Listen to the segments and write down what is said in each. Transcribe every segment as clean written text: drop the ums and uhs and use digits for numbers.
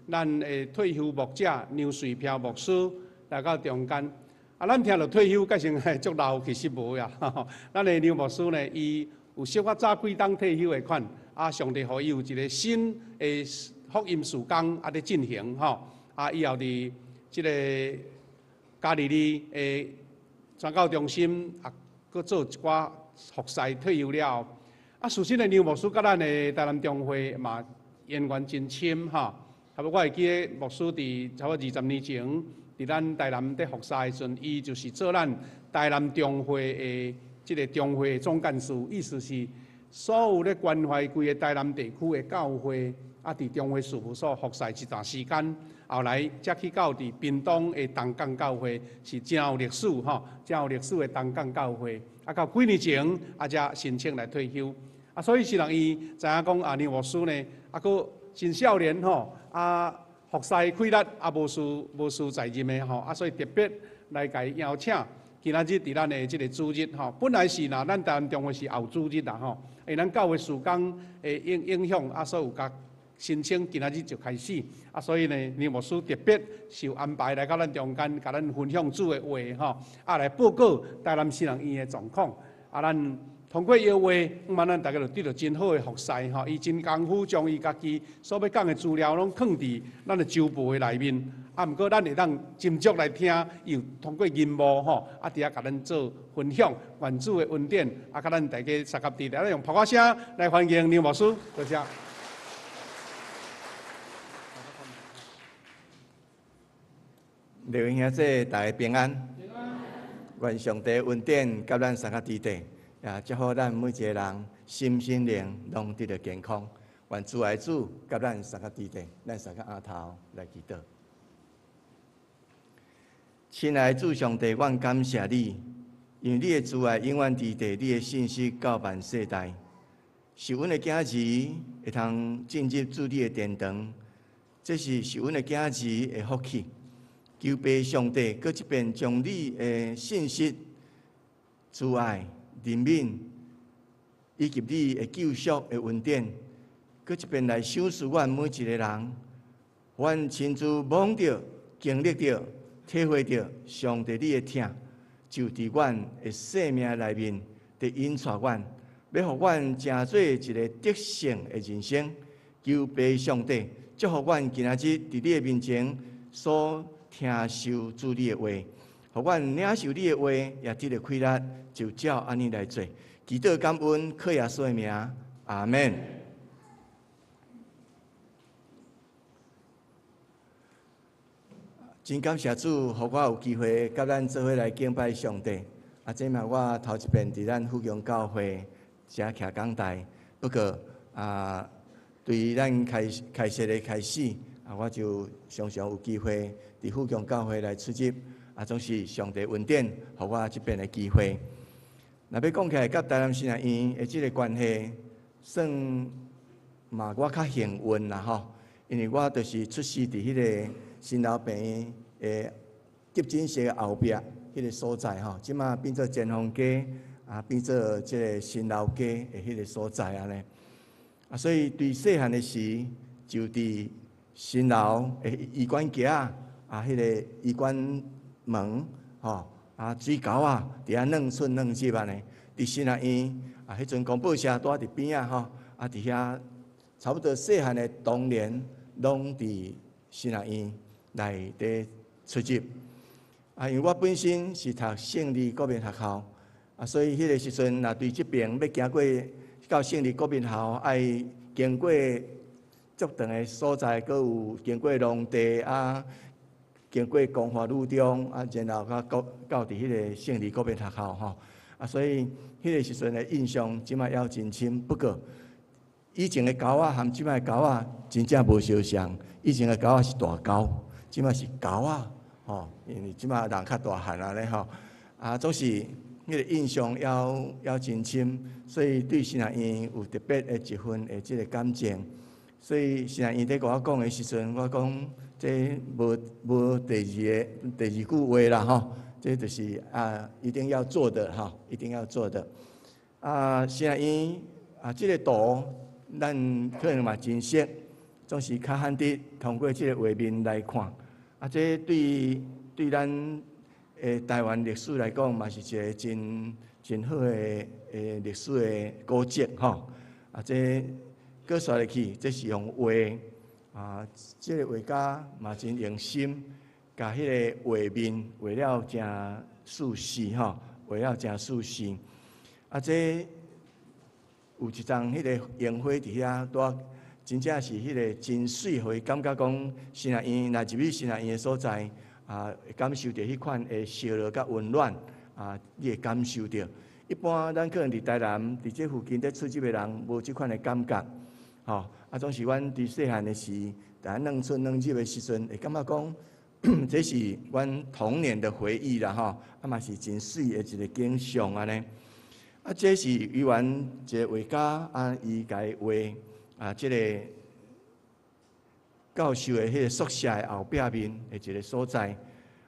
咱的退休牧者梁瑞飄牧師來到中間。啊，咱聽著退休，閣成足老，其實無呀。咱的梁牧師呢，伊有小可早幾冬退休的款，啊，上帝予伊有一個新的福音事工啊，佇進行吼。啊，以後佇這個加利利的傳教中心啊，閣做一寡服侍退休了後，啊，事實呢，梁牧師佮咱的台南中會嘛淵源真深吼。啊，我會記得牧師佇差不多20年前，佇咱台南佇服侍的時陣，伊就是做咱台南中會的這個中會總幹事，意思是所有咧關懷規個台南地區的教會，啊，佇中會事務所服侍一段時間，後來才去到佇屏東的東港教會，是真有歷史吼，真有歷史的東港教會。啊，到幾年前啊，才申請來退休。啊，所以是人伊知影講啊，梁牧師呢，啊，閣真少年吼，啊，服侍氣力啊，無輸在任的吼，啊，所以特別來共伊邀請。今仔日佇咱的這個主日吼，本來是若咱台南中會是後主日啦吼，因為咱教會事工的影響啊，所以有共申請今仔日就開始，啊，所以呢，梁牧師特別受安排來到咱中間，共咱分享主的話吼，啊，來報告台南神學院的狀況，啊，咱通過伊的話，毋咱大家就得著真好的服侍吼，伊真功夫將伊家己所欲講的資料攏囥佇咱的周報的內面，啊，毋過咱會當斟酌來聽，又通過銀幕吼，啊，佇遐共咱做分享，願主的恩典，啊，佮咱大家相佮佇咧，咱用拍鼓聲來歡迎梁牧師，多謝。劉兄弟，大家平安。願上帝恩典佮咱相佮佇底，也祝福咱每一個人心身靈攏得著健康。願慈愛主佮咱相佮佇底，咱相佮阿頭來祈禱。親愛的主上帝，阮感謝你，因為你的慈愛永遠佇底，你的信實到萬世代。是阮的囝兒會通進入主你的殿堂，這是阮的囝兒的福氣。求父上帝，閣一遍將你的信實、慈愛、憐憫，以及你的救贖的恩典，閣一遍來賞賜阮每一個人。阮親自摸著、經歷著、體會著上帝你的疼，就佇阮的生命內面，佇引帶阮，欲予阮成做一個得勝的人生。求父上帝祝福阮今仔日佇你的面前所聽受主你的話，予阮領受你的話，也得著氣力，就照按呢來做。祈禱感恩，靠耶穌的名，阿們。真感謝主，予我有機會佮咱做伙來敬拜上帝。啊，這嘛我頭一遍佇咱富強教會遮徛講台。不過啊，對咱開開設的開始，啊，我就常常有機會佇富強教會來出入，啊，總是上帝恩典，予我這遍的機會。若欲講起來，佮台南神學院的這个關係，算嘛我較幸運啦吼，因為我就是出世佇彼个新老病院的急診室後壁彼个所在吼，這馬變做前鋒街，啊，變做這个新老街的彼个所在按呢。啊，所以對細漢的時，就佇新樓的醫館橋仔，啊，彼个醫館門，吼，啊，水溝仔，佇遐軟寸軟入按呢。佇神學院，啊，彼陣公報社住佇邊仔吼，啊，佇遐差不多細漢的童年，攏佇神學院內底出入。啊，因為我本身是讀勝利國民學校，啊，所以彼個時陣若對這爿欲行過到勝利國民學校，愛經過足長的所在，閣有經過農地啊，經過光華女中啊，然後才到到佇彼個勝利國民學校吼。啊，所以彼個時陣的印象，這擺猶真深。不過以前的狗仔和這擺的狗仔真正無相像。以前的狗仔是大狗，這擺是猴仔吼，因為這擺人較大漢啊咧吼。啊，總是彼個印象猶猶真深，所以對神學院有特別的一份的這個感情。所以神學院佇共我講的時陣，我講這無無第二个第二句話啦吼，這就是啊一定要做的吼，一定要做的。啊，神學院啊，這個圖咱可能嘛真熟，總是較罕得通過這個畫面來看。啊，這對對咱的台灣歷史來講，嘛是一個真真好的的歷史的古蹟吼。啊，這閣紲入去，這是用畫啊，這個畫家嘛真用心，共彼个畫面畫了誠仔細吼，畫了誠仔細。啊，這有一叢彼个櫻花佇遐，拄真正是彼个真媠，予伊感覺講神學院若入去神學院的所在，啊，會感受著彼款的燒熱佮溫暖，啊，你會感受著。一般咱可能佇台南佇這附近佇出入的人，無這款的感覺，吼。啊，總是阮佇細漢的時，佇兩出兩入的時陣，會感覺講，這是阮童年的回憶啦，吼。啊嘛是真媠的一個景象按呢。啊，這是豫園一個畫家啊，伊共伊畫啊，這個教授的彼個宿舍的後壁面的一個所在。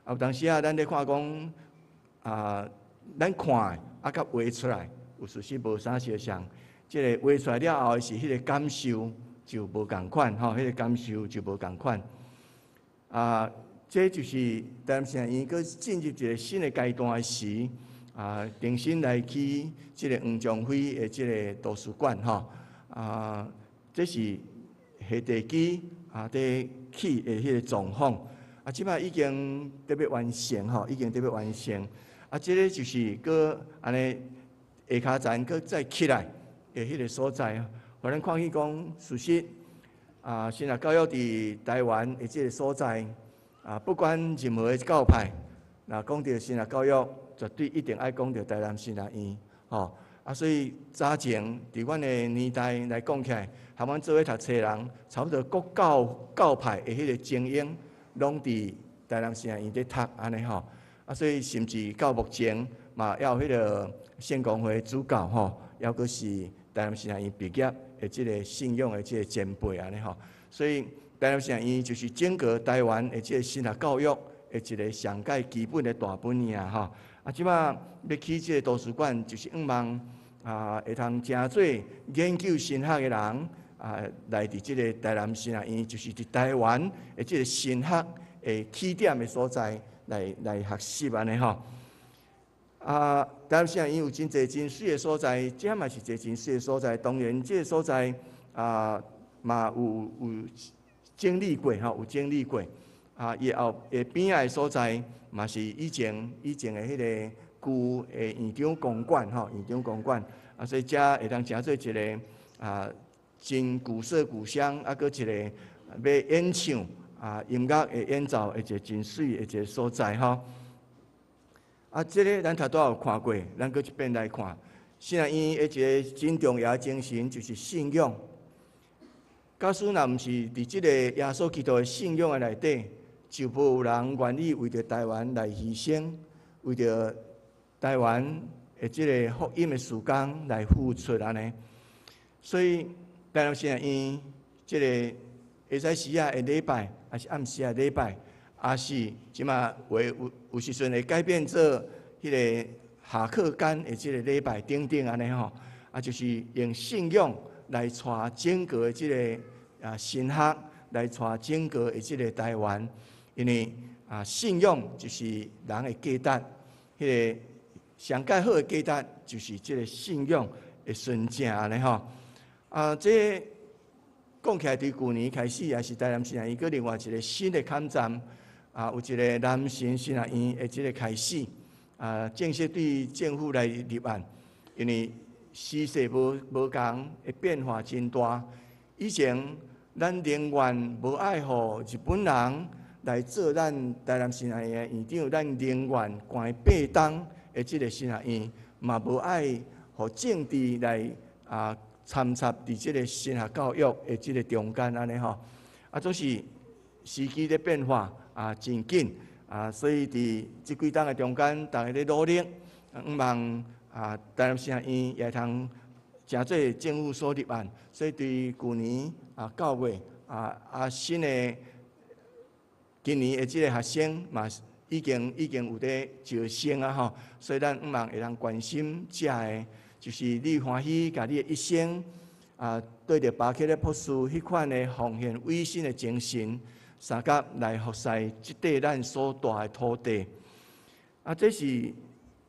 啊，有當時啊，咱咧看講啊，咱看的啊，佮畫出來有時時無啥相像。這個畫出來了後的是彼個感受就無仝款吼，彼個感受就無仝款。啊，這就是台南神學院閣進入一個新的階段的時，啊，重新來起這個黃宗輝的這個圖書館吼。啊，這是下地基啊，佇起的彼個狀況。啊，這擺已經得欲完成吼，已經得欲完成。啊，這個就是閣按呢下跤層閣再起來的彼個所在，予咱看見講，事實啊，神學教育佇台灣的這個所在，啊，不管任何的教派，若講著神學教育，絕對一定愛講著台南神學院，吼。啊，所以早前佇阮的年代來講起來，和阮做伙讀冊人，差不多各教教派的彼個精英，攏佇台南神學院佇讀按呢吼。啊，所以甚至到目前嘛，猶有彼個聖公會主教吼，猶閣是台南神學院畢業的這個信仰的這個前輩按呢吼。所以台南神學院就是整個台灣的這個神學教育的一個上蓋基本的大本營吼。啊，這擺欲起這個圖書館，就是向望啊，會通誠濟研究神學的人啊，來佇這個台南神學院，就是佇台灣的這個神學的起點的所在來來學習按呢吼。啊，台南神學院有真濟真媠的所在，這嘛是一個真媠的所在。當然，這個所在啊，嘛有有整理過吼，有整理過。啊，伊後下邊仔的所在嘛是以前以前的彼個舊的院長公館吼，院長公館。啊，所以遮會當成做一個啊，真古色古香，啊，閣一個欲演唱啊音樂的演奏的一個真媠的一個所在吼。啊，這个咱頭拄有看過，咱閣一遍來看。神學院的一個真重要的精神就是信仰。假使若毋是佇這个耶穌基督的信仰的內底，就無有人願意為著台灣來犧牲，為著台灣的這个福音的事工來付出按呢。所以台南神學院這个會使時仔的禮拜，抑是暗時仔禮拜，抑是這馬有有有時陣會改變做彼个下課間的這个禮拜等等按呢吼，啊，就是用信仰來帶整個的這个啊神學，來帶整個的這个台灣，因為啊信仰就是人的價值，彼个上蓋好的價值就是這个信仰的純正按呢吼。啊，這講起來，佇舊年開始也是台南神學院閣另外一個新的坎站，啊，有一個南神神學院的這個開始，啊，正式對政府來立案，因為時勢無無仝，會變化真大。以前咱寧願無愛予日本人來做咱台南神學院的院長，咱寧願關八冬的這個神學院，嘛無愛予政治來啊摻插佇這個神學教育的這個中間按呢吼。啊，總是時機咧變化啊，真緊啊，所以佇這幾冬的中間，逐家咧努力，向望啊，台南神學院也會通誠做政府所立案，所以對舊年啊9月啊啊新的今年的這个學生嘛已經已經有佇招生啊吼，所以咱向望會當關心遮的，就是你歡喜共你的一生啊，對著巴克勒博士彼款的奉獻委身的精神，相佮來服侍這塊咱所蹛的土地。啊，這是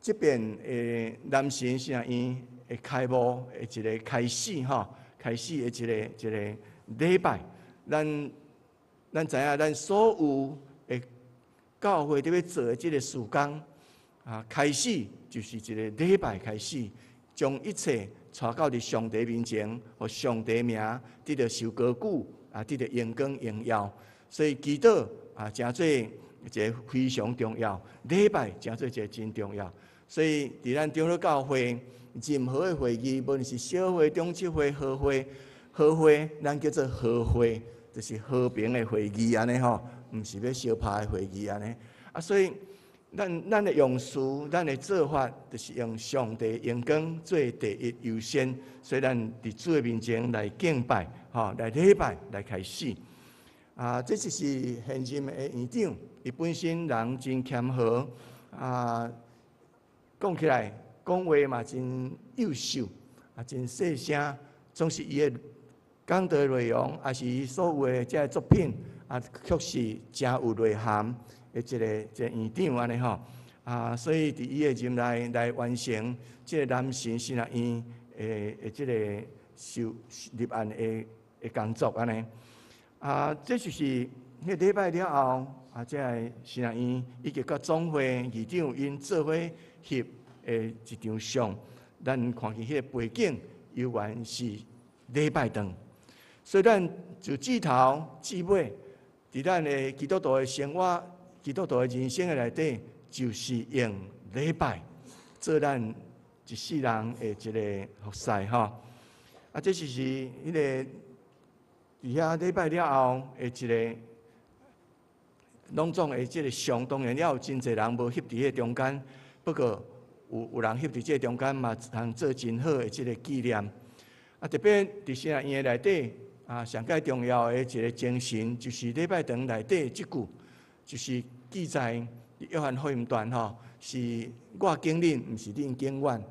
這邊的南神神學院的開幕的一个開始吼，開始的一个禮拜。咱知影，咱所有的教會佇咧做的這个事工，啊，開始就是一个禮拜開始，將一切帶到佇上帝面前，予上帝名得著受高舉，啊，得著榮光榮耀。所以祈禱啊，誠做一个非常重要，禮拜誠做一个真重要。所以佇咱長老教會任何的會議，無論是小會、中執會、合會、和會，咱叫做和會，就是和平的會議按呢吼，毋是欲相拍的會議按呢。啊，所以咱的用詞、咱的做法，就是用上帝榮光做第一優先。所以咱佇主的面前來敬拜，吼，來禮拜，來開始。啊，這就是現任的院長，伊本身人真謙和，啊，講起來講話嘛真優秀，啊，真細聲，總是伊的講道內容，抑是伊所有的這个作品，啊，確實誠有內涵的一个院長按呢吼，啊，所以佇伊的任內來完成這个南神神學院的這个受立案的工作按呢。啊，這就是彼个禮拜了後，啊，這个神學院以及佮總會議長𪜶做伙翕的一張相，咱看見彼个背景猶原是禮拜堂。所以咱自始頭至尾，佇咱的基督徒的生活、基督徒的人生的內底，就是用禮拜做咱一世人的一个服侍吼。啊，這就是彼个佇遐禮拜了後的一个，攏總的這个相，當然也有真濟人無翕佇彼个中間，不過有人翕佇這个中間嘛，通做真好的這个紀念。啊，特別佇神學院內底，啊，上蓋重要的一个精神，就是禮拜堂內底這句，就是記載佇約翰福音段吼，是我揀恁，毋是恁揀我，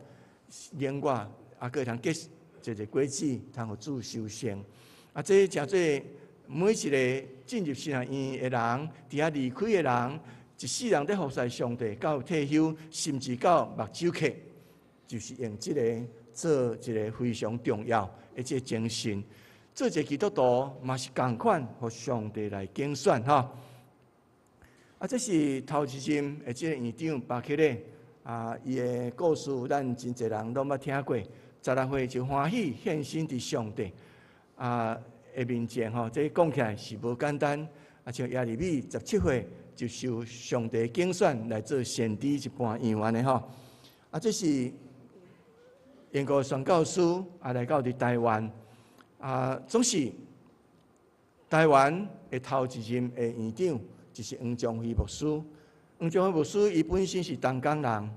揀我，啊，閣會通結一个果子，通予主收成。啊，這誠做每一个進入神學院的人，佇遐離開的人，一世人佇服侍上帝，到退休，甚至到目睭瞌，就是用這个做一个非常重要的這个精神。做一个基督徒嘛是仝款，予上帝來揀選吼。啊，這是頭一任的這个院長巴克勒啊，伊的故事咱真濟人攏捌聽過。16歲就歡喜獻身佇上帝啊的面前吼，這講起來是無簡單。啊，像耶利米17歲就受上帝揀選來做先知一般樣按呢吼。啊，這是英國宣教師啊來到佇台灣啊，總是台灣的頭一任的院長就是黃宗輝牧師。黃宗輝牧師伊本身是東港人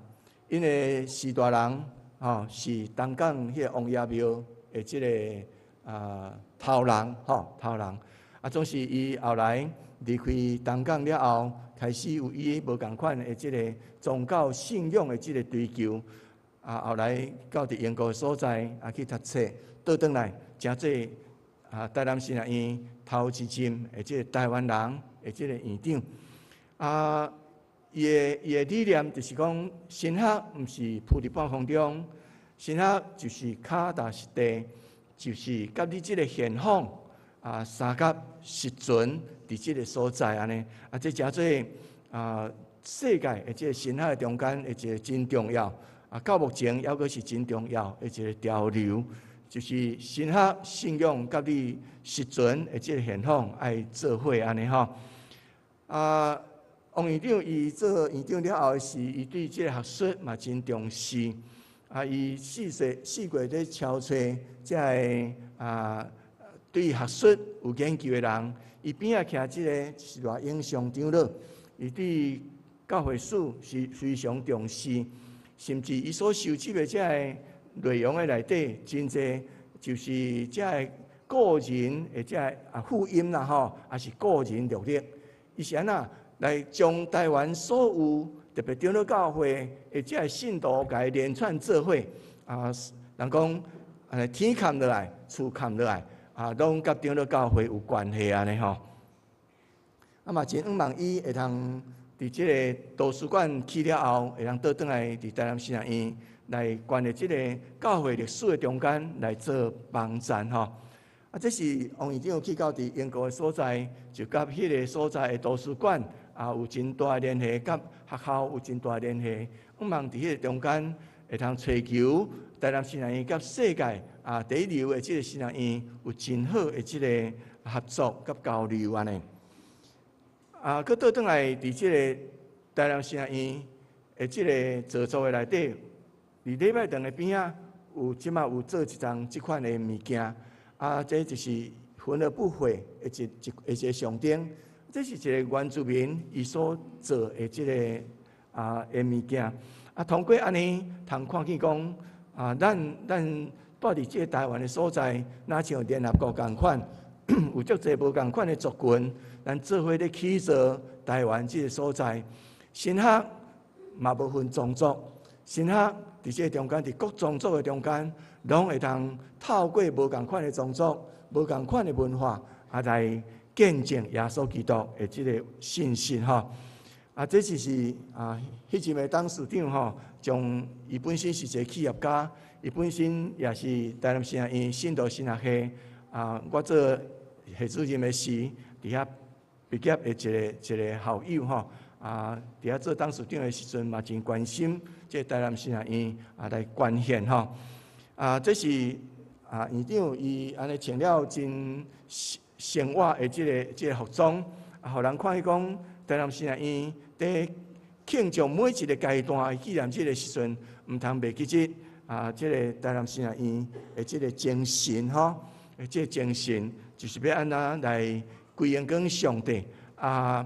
，𪜶的序大人吼是東港彼个王爺廟的這个啊頭人吼頭人。啊，總是伊後來離開東港了後，開始有伊無仝款的這个宗教信仰的這个追求。啊，後來到佇英國所在啊去讀冊，倒轉來成做啊台南神學院頭一任的這个台灣人的這个院長。啊，伊的理念就是講，神學毋是浮佇半空中，神學就是跤踏實地，就是佮你這个現況啊相佮實存佇這个所在按呢。啊，這誠做啊世界的這个神學中間的一个真重要。啊，到目前猶閣是真重要的一个潮流，就是神學信仰佮你實存的這个現況愛做伙按呢吼。啊，王院長伊做院長了後時，伊對這个學術嘛真重視。啊，伊四界咧敲揣這个啊，對學術有研究的人，伊邊仔徛這个是賴永祥長老，伊對教會史是非常重視。甚至伊所收集的這个內容的內底，真濟就是這个個人的這个啊福音啦吼，抑是個人履歷。伊是按怎來將台灣所有特別長老教會的這个信徒共伊連串做伙啊？人講按呢天崁落來，厝崁落來，啊，攏佮長老教會有關係按呢吼。啊嘛真向望伊會通佇這个圖書館起了後，會通倒轉來佇台南神學院來關於這个教會歷史的中間來做幫贊吼。啊，這是王院長去到佇英國的所在，就佮彼个所在的圖書館啊有真大的聯繫，佮學校有真大的聯繫。向望佇彼个中間會通揣求台南神學院佮世界啊第一流的這个神學院有真好的這个合作佮交流按呢。啊，閣倒轉來佇這个台南神學院的這个座座的內底，佇禮拜堂的邊仔有這馬有做一樁這款的物件，啊，這就是魂而不毀的一個象徵。這是一个原住民伊所做的這个啊的物件。啊，通過按呢，通看見講啊，咱蹛佇這个台灣的所在，若像聯合國仝款，有足濟無仝款的族群，咱做伙咧起造台灣這个所在，神學嘛無分種族，神學佇這个中間，佇各種族的中間，攏會通透過無仝款的種族、無仝款的文化，啊來見證耶穌基督的這个信息吼。啊，這就是啊，彼陣的董事長吼，將伊本身是一个企業家，伊本身也是台南神學院信道神學系啊，我做系主任的時，佇遐畢業的一个校友吼，啊，佇遐做董事長的時陣嘛，真關心這个台南神學院啊來捐獻吼。啊，這是啊院長伊按呢穿了真生活的這个服裝，啊，予人看見講台南神學院佇慶祝每一个階段的紀念日的時陣，毋通袂記得啊，這个台南神學院的這个精神吼，這个精神就是欲按怎來歸榮光上帝啊！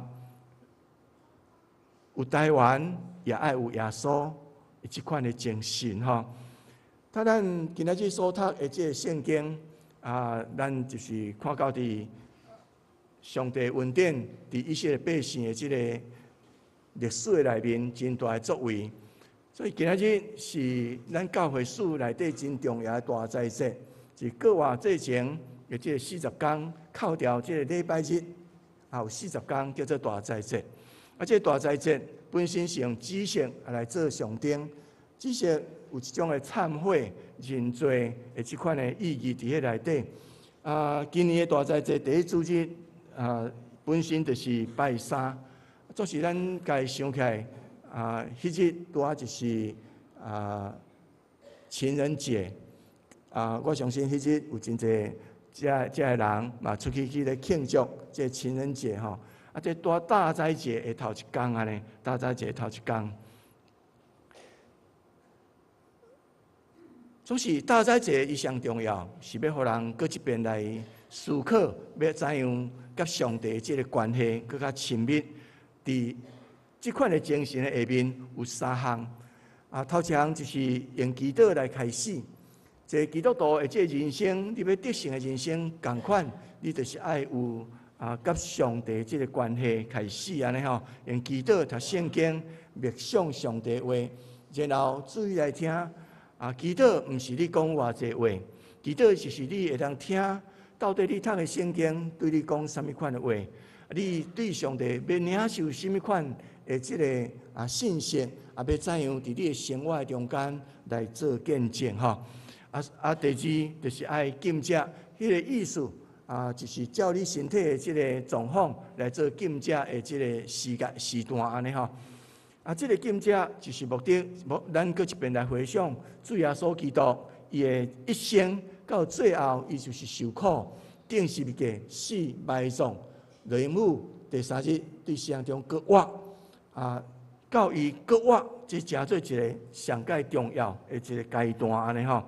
有台灣也愛有耶穌的這款的精神吼。啊，咱今仔日所讀的這个聖經啊，咱就是看到佇上帝恩典佇以色列百姓的這个歷史的內面真大的作為。所以今仔日是咱教會史內底真重要的大齋節，是過活節前的這个40工，扣掉這个禮拜日，啊有四十工叫做大齋節。啊，這个大齋節本身是用紫色來做象徵，紫色有一種的懺悔、認罪的這款的意義佇彼內底。啊，今年的大齋節第一主日啊，本身就是拜三，總是咱家想起來啊，彼日拄仔就是啊情人節啊，我相信彼日有真濟遮的人嘛出去去咧慶祝這个情人節吼。啊，這拄大齋節的頭一工按呢，大齋節頭一工，總是大齋節伊上重要，是欲予人閣一遍來思考，欲怎樣佮上帝這个關係閣較親密。佇這款的精神的下面有三項，啊，頭一項就是用祈禱來開始。一个基督徒的這个人生，你欲得勝的人生，仝款，你就是愛有啊，佮上帝這个關係開始按呢吼，用祈禱讀聖經，默想上帝話，然後注意來聽。啊，祈禱毋是你講偌濟話，祈禱就是你會當聽，到底你讀的聖經對你講啥物款的話，你對上帝欲領受啥物款的這个啊信息，啊，欲怎樣佇你的生活的中間來做見證吼。啊啊，第二就是愛禁食，彼个意思啊，就是照你身體的這个狀況來做禁食的這个時間時段按呢吼。啊，這个禁食就是目的，目咱閣一遍來回想主耶穌基督伊的一生到最後，伊就是受苦、釘十字架、死、埋葬、落陰府，第三日佇死人中閣活。啊，到伊閣活，這成做一个上蓋重要的一个階段按呢吼。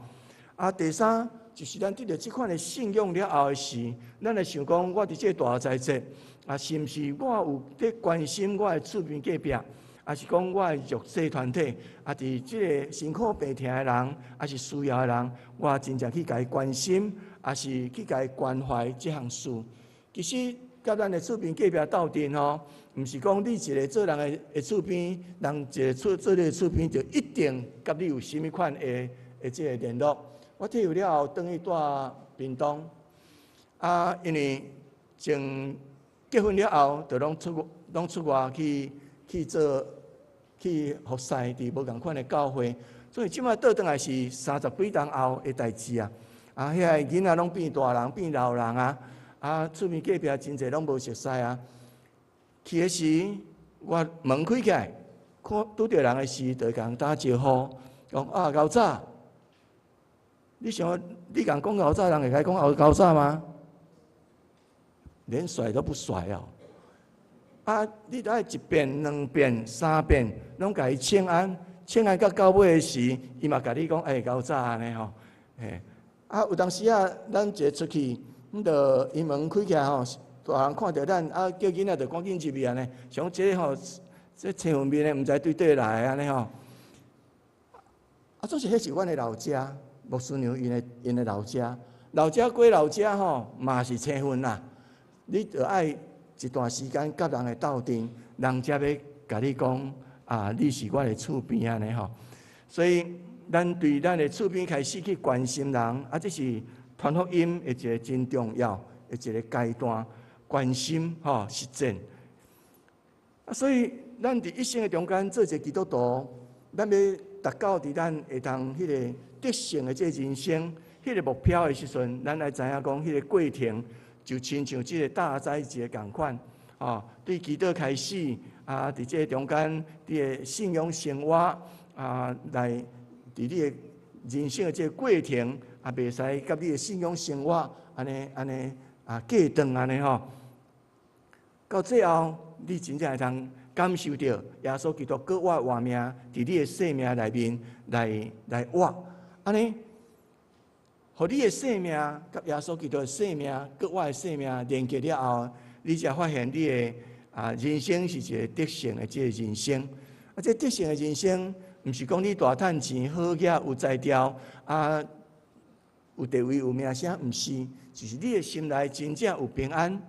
啊，第三就是咱得著這款的信仰了後的時，咱來想講，我佇這个大齋節，啊，是毋是我有佇關心我的厝邊隔壁，抑是講我的弱勢團體，啊，佇這个辛苦病疼的人，抑是需要的人，我真正去共伊關心，抑是去共伊關懷這項事。其實，佮咱的厝邊隔壁鬥陣吼，毋是講你一个做人的的厝邊，人一个做做你的厝邊，就一定佮你有啥物款的的這个聯絡。我退休了後，轉去住屏東。啊，因為從結婚了後，就攏出外去做去服侍佇無仝款的教會，所以這擺倒轉來是三十幾冬後的代誌啊！啊，遐个囡仔攏變大人，變老人啊！啊，厝邊隔壁真濟攏無熟似啊。去的時，我門開起來，看拄著人的時，就會共人打招呼，講啊，𠢕早。你想，你共講𠢕早，人會共講𠢕早嗎？連甩都不甩哦！啊，你著愛一遍、兩遍、三遍，攏共伊請安，請安到到尾的時，伊嘛共你講欸，𠢕早按呢吼，嘿。啊，有當時啊，咱一个出去，阮就伊門開起來吼，大人看著咱，啊，叫囡仔就趕緊入去按呢，想這個吼，這青雲面的毋知對佗來的按呢吼。啊，總是彼是阮的老家，牧師娘𪜶的老家，老家歸老家吼，嘛是青雲啦。你著愛一段時間佮人會鬥陣，人才欲共你講啊，你是我的厝邊按呢吼。所以，咱對咱的厝邊開始去關心人，啊，這是傳福音的一個真重要的一個階段，關心吼實踐。啊，所以咱佇一生的中間做一個基督徒，咱欲達到佇咱會當彼个得勝的這個人生，彼個目標的時陣，咱愛知影講，彼個過程就親像這個大齋節仝款，哦，對祈禱開始，啊，佇這個中間，佇個信仰生活，啊，來佇你的人生的這個過程，啊，袂使佮你的信仰生活按呢按呢啊隔斷按呢吼。到最後，你真正會當感受著耶穌基督閣活活命，佇你的生命內面來活，按呢，予你的生命佮耶穌基督的生命、閣活的生命連結了後，你才發現你的人生是一個得勝的這個人生。啊，這得勝的人生，毋是講你大趁錢、好額、有才調啊，有地位、有名聲，毋是，就是你的心內真正有平安，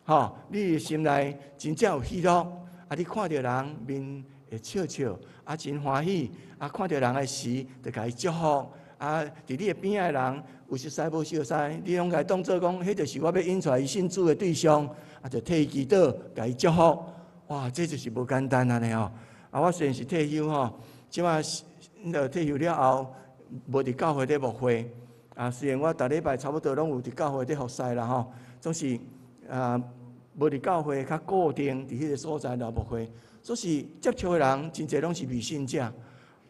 吼，你的心內真正有喜樂。啊，你看著人面會笑笑，啊，真歡喜。啊，看著人的時，就共伊祝福。啊，佇你的邊仔的人有熟似無熟似，你攏共伊當做講，彼就是我欲引帶伊信主的對象，啊，就替伊祈禱，共伊祝福。哇，這就是無簡單按呢吼。啊，我雖然是退休吼，這擺退休了後，無佇教會咧牧會。啊，雖然我逐禮拜差不多攏有佇教會咧服侍啦吼，總是啊，無佇教會較固定佇彼个所在來牧會，所以接觸的人真濟攏是未信者。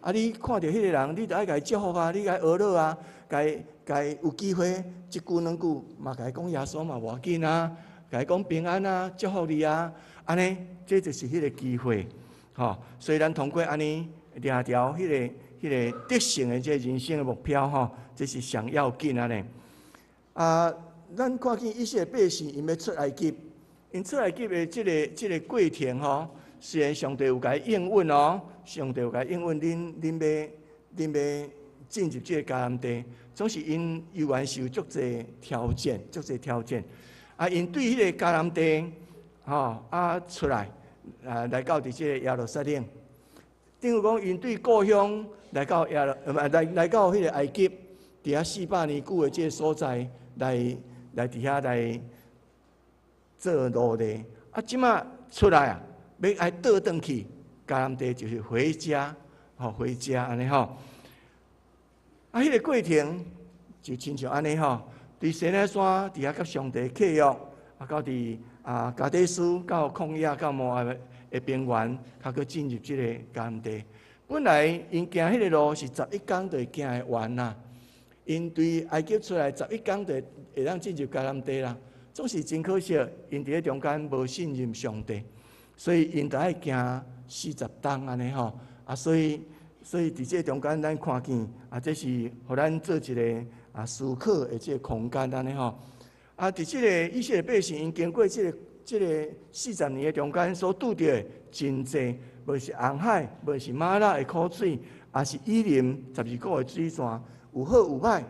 啊！你看著彼个人，你著愛共伊祝福啊，你共伊呵咾啊，共伊共伊有機會一句兩句嘛，共伊講耶穌嘛無要緊啊，共伊講平安啊，祝福你啊，按呢，這就是彼个機會，吼。所以咱通過按呢掠著彼个得勝的這人生的目標，吼，這是上要緊按呢。啊，咱看見以色列百姓𪜶欲出埃及，𪜶出埃及的這個過程，吼，雖然上帝有共伊應允哦，上帝有共伊應允，恁欲進入這個迦南地，總是𪜶猶原受足濟挑戰，足濟挑戰。啊，𪜶對彼个迦南地，吼啊出來，啊來到佇這個耶路撒冷。等於講，𪜶對故鄉來到耶路，毋來到彼个埃及，佇遐400年久的這個所在，來佇遐來做奴隸。啊，這擺出來啊，欲愛倒轉去迦南地，就是回家，吼回家按呢吼。啊，彼个過程就親像按呢吼，佇西奈山佇遐佮上帝契約，啊，到佇啊加低斯到曠野到摩押的平原，較閣進入這個迦南地。本來𪜶行彼个路是11工就會行會完啦，𪜶對埃及出來十一工就會當進入迦南地啦。總是真可惜，𪜶佇咧中間無信任上帝，所以𪜶著愛行40冬按呢吼。啊，所以佇這中間，咱看見啊，這是予咱做一個啊思考的這個空間按呢吼。啊，佇這個以色列百姓，𪜶經過這個40年的中間所拄著的真濟，無是紅海，無是瑪拉的苦水，抑是以琳12股的水泉，有好有歹。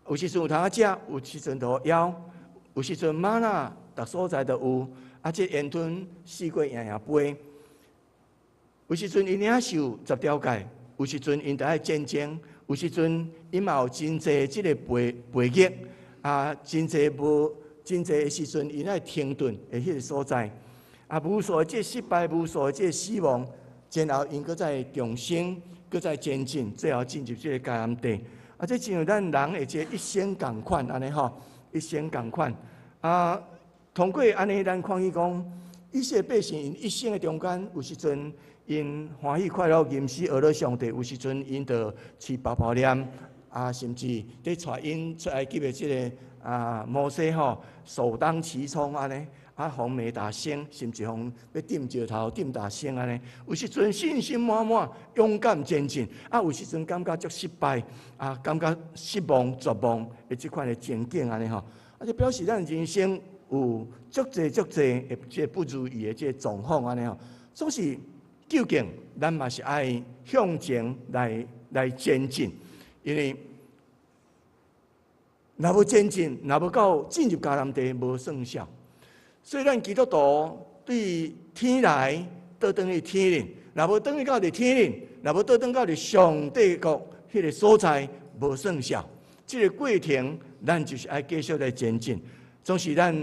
有時陣有通食，有時陣就枵，有時陣嗎哪逐所在都有，啊，這煙吞四界營營飛。有時陣𪜶領受十條誡，有時陣𪜶著愛戰爭，有時陣𪜶嘛有真濟這个背逆啊，真濟無真濟的時陣，𪜶愛停頓的彼个所在。啊，無數的這个失敗，無數的這个死亡，然後𪜶閣再重生，閣再前進，最後進入這个迦南地。啊，這親像咱人的這一生仝款按呢吼，一生仝款。啊，通過按呢，咱看見講，以色列百姓𪜶一生的中間，有時陣𪜶歡喜快樂，吟詩歌頌上帝；有時陣𪜶就飼包包念，啊，甚至佇帶𪜶出埃及的這个摩西吼，首當其衝按呢，啊，予罵大聲，甚至予欲釘石頭釘大聲按呢。有時陣信心滿滿，勇敢前進；啊，有時陣感覺足失敗，啊，感覺失望、絕望的這款的情景按呢吼。啊，這表示咱人生有足濟足濟的這不如意的這狀況按呢吼。總是究竟咱嘛是愛向前來前進，因為若無前進，若無到進入迦南地，無算數。所以咱基督徒對天來倒轉去天頂，若無轉去到佇天頂，若無倒轉到佇上帝國彼个所在，無算數。這个過程，咱就是愛繼續來前進。總是咱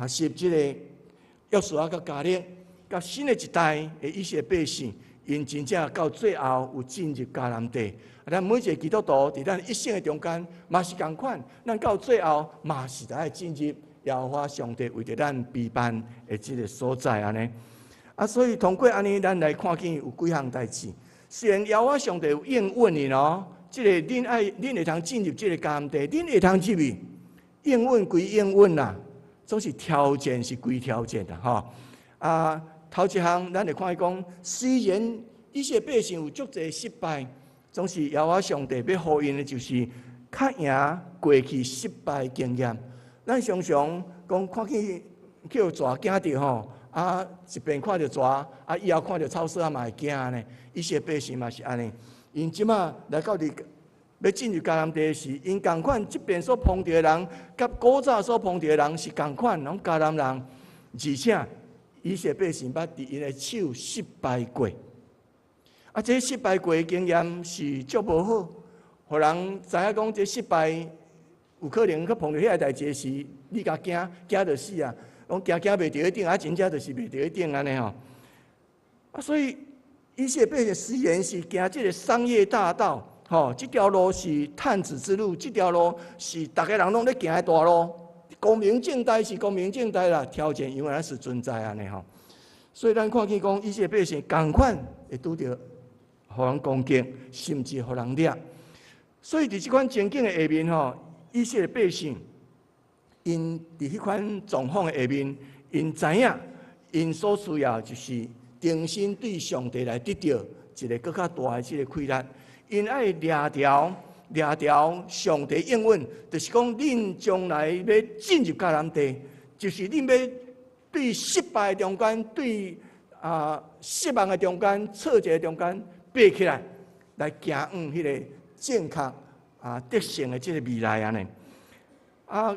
學習這个約書亞佮迦勒，佮新的一代的以色列百姓，𪜶真正到最後有進入迦南地。咱每一个基督徒佇咱一生的中間，嘛是仝款，咱到最後嘛是愛進入耶和華上帝為著咱備辦的這个所在按呢。啊，所以通過按呢，咱來看見有幾項代誌。雖然耶和華上帝有應允𪜶哦，這个恁愛恁會通進入這个迦南地，恁會通入去。應允歸應允啦，總是條件是歸條件啦，吼。啊，頭一項咱會看見講，雖然以色列百姓有足濟失敗，總是耶和華上帝欲予𪜶的就是較贏過去失敗經驗。咱常常講看見去予蛇驚著吼，啊一邊看著蛇，啊以後看著草索仔嘛會驚按呢。以色列百姓嘛是按呢，𪜶這馬來到佇欲進入迦南地時，𪜶仝款這邊所碰著的人，佮古早所碰著的人是仝款，攏迦南人，而且以色列百姓捌佇𪜶的手失敗過。啊，這失敗過的經驗是足無好，予人知影講這失敗有可能去碰著彼个代誌時，你共驚驚著死啊！講驚驚袂著彼頂，啊真正就是袂著彼頂按呢吼。啊，所以以色列百姓雖然是行這个商業大道，吼，這條路是探子之路，這條路是逐个人攏咧行的大路，光明正大是光明正大啦，挑戰永遠是存在按呢吼。所以咱看見講以色列百姓仝款會拄著予人攻擊，甚至予人掠。所以佇這款情景的下面吼，以色列百姓，𪜶佇彼款狀況的下面，𪜶知影，𪜶所需要就是重新對上帝來得著一个閣較大的這个氣力。𪜶愛掠牢掠牢上帝應允，就是講恁將來欲進入迦南地，就是恁欲對失敗中間、對失望的中間、挫折的中間爬起來，來行往彼个正確得勝的這个未來按呢。啊，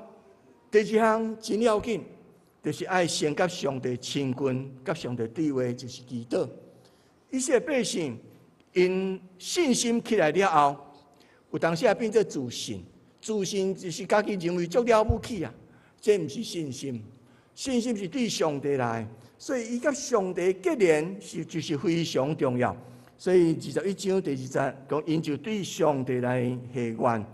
第二項真要緊，就是愛先佮上帝親近，佮上帝對話，就是祈禱。以色列百姓𪜶信心起來了後，有當時也變做自信。自信就是家己認為足了不起啊，這毋是信心。信心是對上帝來，所以伊佮上帝結連是就是非常重要。所以21章第二節講，𪜶就對上帝來下願，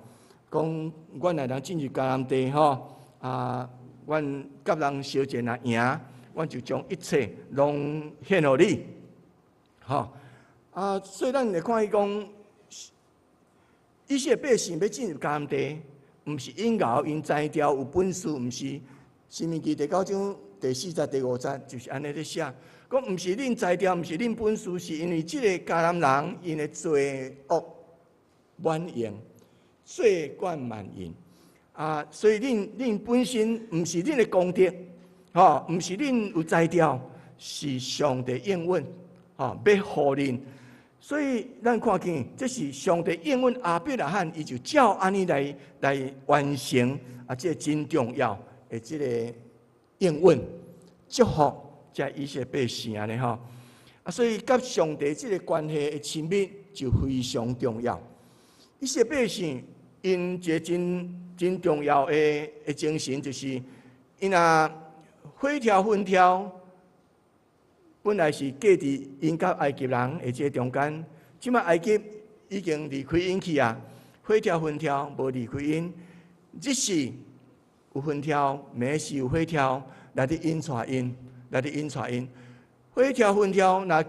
講阮若能進入迦南地吼，啊，阮佮人相戰若贏，阮就將一切攏獻予你，吼。啊，所以咱會看伊講，以色列百姓欲進入迦南地，毋是𪜶𠢕𪜶才調有本事，毋是。申命記第九章第四節、第五節就是按呢咧寫，講毋是恁才調，毋是恁本事，是因為這个迦南人𪜶的罪惡滿盈，罪貫滿盈啊，所以恁本身毋是恁的功德，吼，毋是恁有才調，是上帝應允，吼，欲予恁。所以咱看見，這是上帝應允亞伯拉罕，伊就照按呢來完成啊，這个真重要的這个應允祝福，這以色列百姓按呢吼。啊，所以佮上帝這个關係的親密就非常重要。以色列百姓𪜶一个真真重要的精神，就是𪜶若火柱雲柱，本來是隔佇𪜶佮埃及人的這個中間，這擺埃及已經離開𪜶去啊，火柱雲柱無離開𪜶，日時有雲柱，暝時有火柱來佇引帶𪜶，來佇引帶𪜶。火柱雲柱若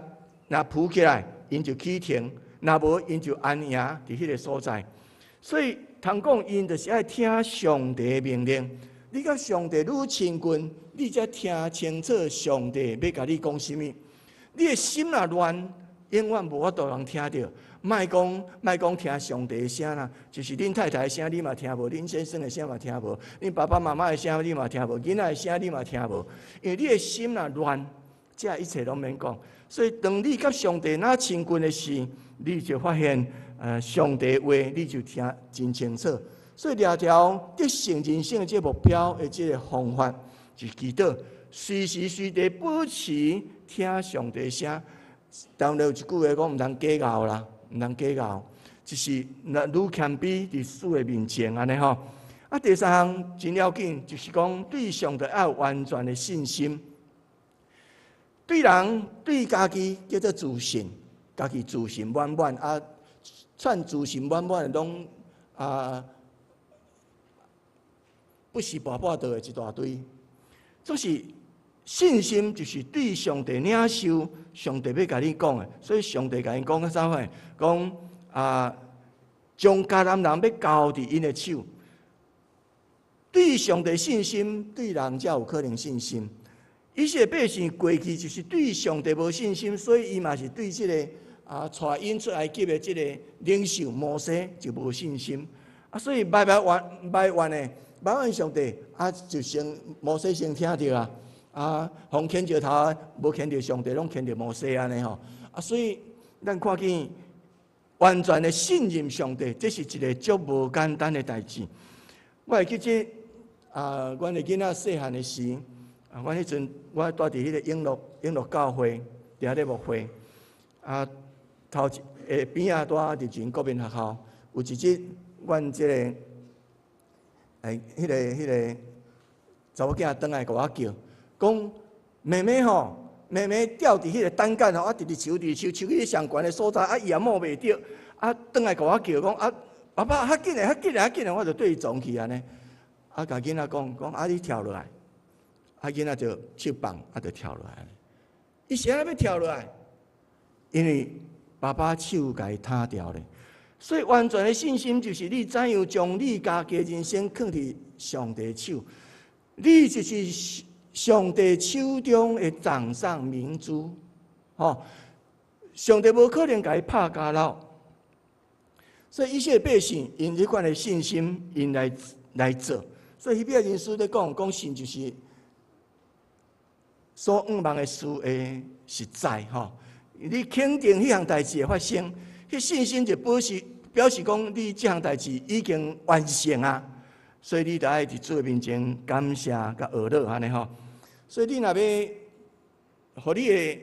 若浮起來，𪜶就起程；若無，𪜶就安營佇彼個所在。所以，通講𪜶就是愛聽上帝的命令。你佮上帝愈親近，你才聽清楚上帝欲共你講啥物。你的心若亂，永遠無法度通聽著。莫講莫講聽上帝的聲啦，就是恁太太的聲你嘛聽無，恁先生的聲嘛聽無，恁爸爸媽媽的聲你嘛聽無，囡仔的聲你嘛聽無，因為你的心若亂，這一切攏免講。所以，當你佮上帝若親近的時，你就發現，上帝話你就聽真清楚。所以，掠著得勝人生的這個目標的這個方法，是祈禱，隨時隨地保持聽上帝聲。當然有一句話講，毋通計較啦，毋通計較，就是若愈謙卑佇主的面前按呢吼。啊，第三項真要緊，就是講對上帝愛有完全的信心。對人對家己叫做自信，家己自信滿滿啊，跄自信滿滿的攏啊，不是跋跋倒的一大堆。總是信心就是對上帝領受，上帝欲共你講的，所以上帝共𪜶講啥貨？講啊，將迦南人欲交佇𪜶的手。對上帝信心，對人才有可能信心。以色列百姓過去就是對上帝無信心，所以伊嘛是對這個啊帶𪜶出埃及的這個領袖摩西就無信心。啊，所以埋埋怨埋怨的埋怨上帝，啊就先摩西先聽著啊，啊，予牽石頭無牽著上帝，攏牽著摩西按呢吼。啊，所以咱看見完全的信任上帝，這是一個足無簡單的代誌。我會記得啊，阮的囡仔細漢的時。啊，阮彼陣我蹛佇彼個永樂永樂教會，佇遐咧牧會。啊，頭一下邊仔蹛佇前國民學校，有一日，阮這個欸，彼個查某囝轉來共我叫，講妹妹吼，妹妹吊佇彼個單桿吼，啊，直直樹直直樹，樹去上懸的所在，啊，伊也摸袂著，啊，轉來共我叫講啊，爸爸，較緊來，較緊來，較緊來，我就對伊撞去按呢，啊，共囡仔講講啊，你跳落來。啊，囡仔就手放，啊，就跳落來。伊是按怎欲跳落來？因為爸爸手共伊攤牢咧。所以完全的信心就是你怎樣將你家己人生囥佇上帝手，你就是上帝手中的掌上明珠，吼！上帝無可能共伊拍交老。所以以色列百姓𪜶這款的信心，𪜶來來做。所以希伯來人書咧講，講信就是。所向望的事的實在吼，你肯定彼項代誌會發生，彼信心就表示表示講你這項代誌已經完成啊，所以你著愛佇主的面前感謝佮呵咾按呢吼。所以你若欲，予你的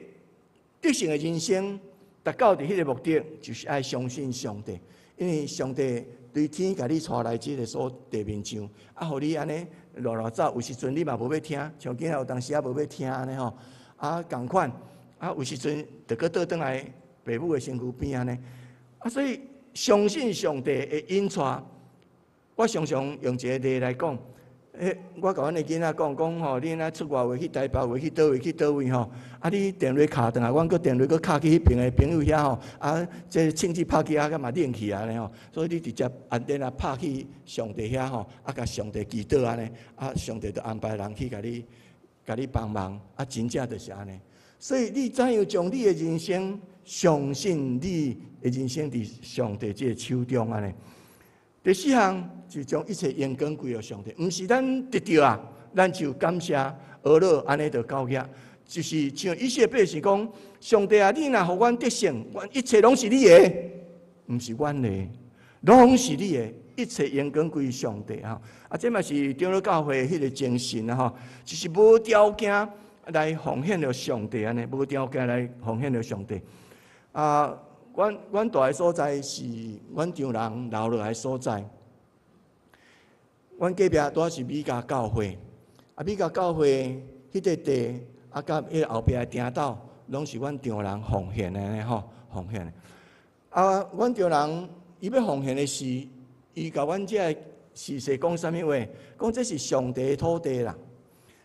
得勝的人生達到佇彼個目的，就是愛相信上帝，因為上帝對天共你帶來這個所地面上，啊，予你按呢。亂亂走，有時陣你嘛無欲聽，像囝仔有當時仔無欲聽按呢吼，啊仝款，啊有時陣就閣倒轉來父母的身軀邊按呢，啊所以相信上帝會引帶，我常常用一個例來講，欸，我共阮的囡仔講講吼，你若出外話去台北話去佗位去佗位吼，啊你電話敲轉來，阮閣電話閣敲去彼爿的朋友遐吼，啊這手機拍機仔嘛冷去按呢吼，所以你直接按電話拍去上帝遐吼，啊共上帝祈禱按呢，啊上帝就安排人去共你幫忙，啊真正就是按呢。所以你怎樣將你的人生相信你的人生佇上帝這個手中按呢？第四項就將一切榮光歸予上帝，毋是咱得著啊，咱就感謝呵咾按呢就夠額。就是像以色列百姓講，上帝啊，你若予阮得勝，阮一切攏是你的，毋是阮的，攏是你的，一切榮光歸上帝啊！啊，這嘛是長老教會彼個精神啊！吼，就是無條件來奉獻予上帝按呢，無條件來奉獻予上帝。啊，阮蹛的所在是阮丈人留落來所在。阮隔壁拄仔是美加教會，啊美加教會彼塊地，啊佮彼個後壁的埕斗，攏是阮丈人奉獻的吼，奉獻的。啊，阮丈人伊欲奉獻的時，伊共阮這个時勢講啥物話？講這是上帝的土地啦，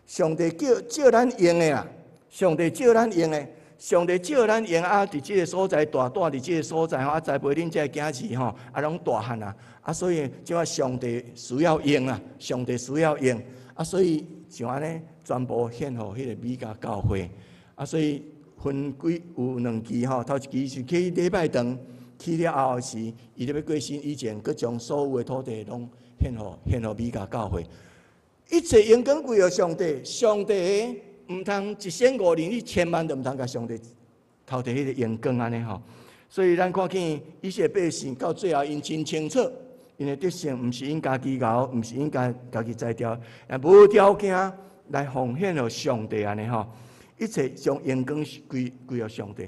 上帝叫借咱用的啦，上帝借咱用的，上帝借咱用啊！佇這个所在大蹛佇這个所在吼，啊栽培恁這个囝兒吼，啊攏大漢啊，啊所以這擺上帝需要用啊，上帝需要用啊，所以就按呢全部獻予彼个美加教會啊，所以分幾有兩期吼，頭一期是去禮拜堂。去了後時，伊咧欲過身以前，閣將所有的土地攏獻予美加教會。一切榮光歸予上帝，上帝毋通一仙五銀，你千萬都毋通共上帝偷提彼个榮光按呢吼。所以咱看見以色列百姓到最後，𪜶真清楚，𪜶的得勝毋是𪜶家己𠢕，毋是𪜶家己才調，也無條件來奉獻予上帝按呢吼。一切將榮光歸予上帝。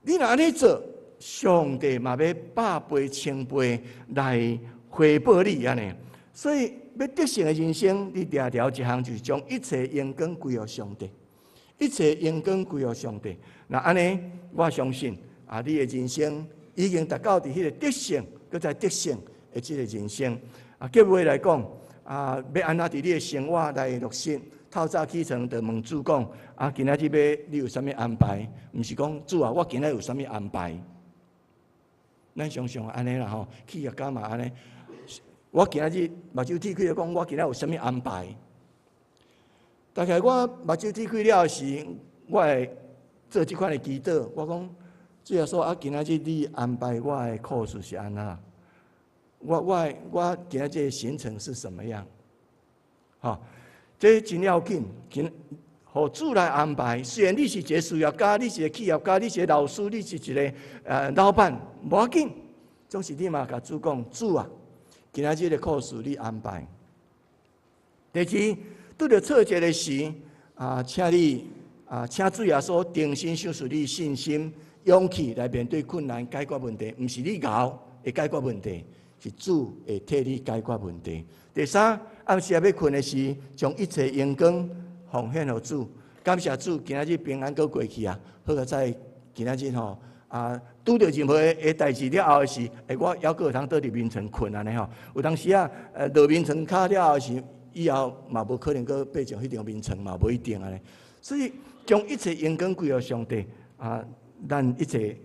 你若按呢做，上帝嘛欲百倍千倍來回報你按呢，所以欲得勝的人生，你定條一項就是將一切榮光歸予上帝，一切榮光歸予上帝。若按呢，我相信啊，你的人生已經達到佇彼個得勝，閣再得勝的這個人生。啊，結尾來講啊，欲按怎佇你的生活來落實？透早起床就問主講啊，今仔日欲你有啥物安排？毋是講主啊，我今仔日有啥物安排？咱常常按呢啦吼，企業家嘛按呢。我今仔日目睭鐵開，講我今仔有啥物安排？大概我目睭鐵開了時，我會做這款的祈禱。我講主耶穌啊，今仔日你安排我的課程是按怎？我今仔日的行程是什麼樣？吼，這真要緊，緊予主來安排。雖然你是一個事業家，你是一個企業家，你是一個老師，你是一個老闆，無要緊，總是你嘛共主講，主啊，今仔日的課程你安排。第二，拄著挫折的時，啊，請你啊，請主耶穌重新賞賜你信心、勇氣來面對困難、解決問題。毋是你𠢕會解決問題，是主會替你解決問題。第三，暗時欲睏的時，將一切榮光奉獻予主，感謝主，今仔日平安閣過去啊！好佳哉今仔日吼啊，拄著任何的代誌了後的時，欸，我猶閣會通倒佇眠床睏按呢吼。有當時啊，落眠床跤了後的時，以後嘛無可能閣爬上彼張眠床嘛，無一定按呢。所以將一切榮光歸予上帝啊，咱一切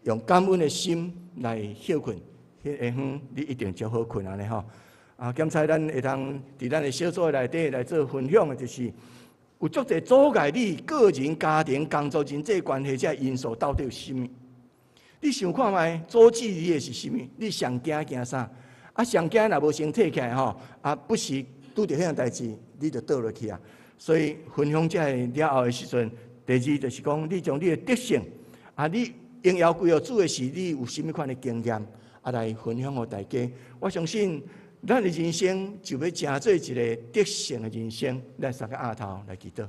用感恩的心來歇睏，彼下昏你一定足好睏按呢吼。啊，檢查咱會通佇咱的小組內底來做分享的，就是有足濟阻礙你個人、家庭、工作、人際關係這因素到底有啥物？你想看覓阻止你的是啥物？你上驚驚啥？啊，上驚若無先提起來吼，啊，不時拄著彼項代誌，你就倒落去啊。所以分享這个了後的時陣，第二就是講，你將你的得勝，啊，你榮耀歸予主的時，你有啥物款的經驗，啊，來分享予大家。我相信咱的人生就欲成做一个得勝的人生。咱三个額頭來祈禱。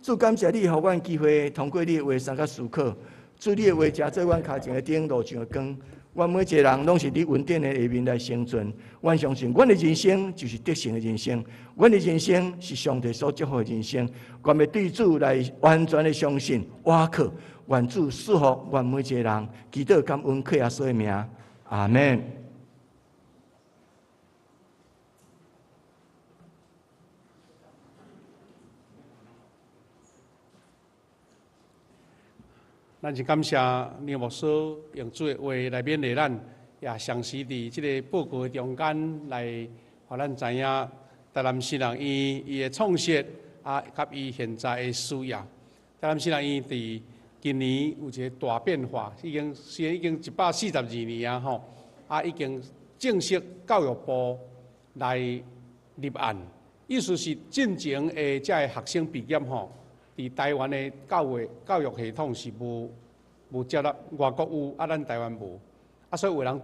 主感謝你，予阮機會通過你的話相佮思考。主你的話成做阮跤前的燈，路上的光。阮每一个人攏是佇恩典的下面來生存。阮相信，阮的人生就是得勝的人生。阮的人生是上帝所祝福的人生。願欲對主來完全的相信、倚靠。願主賜福阮每一个人。祈禱感恩，靠耶穌的名，阿門。咱真感謝梁牧師用主的話來勉勵咱，也嘗試佇這个報告的中間來，予咱知影台南神學院伊的創設啊，佮伊現在的需要。台南神學院佇今年有一个大變化，已經雖然已經142年啊吼，啊已經正式教育部來立案，意思是進前的這个學生畢業吼。佇台灣的教育系統是無接納，外國有，啊，咱台灣無，啊，所以有人。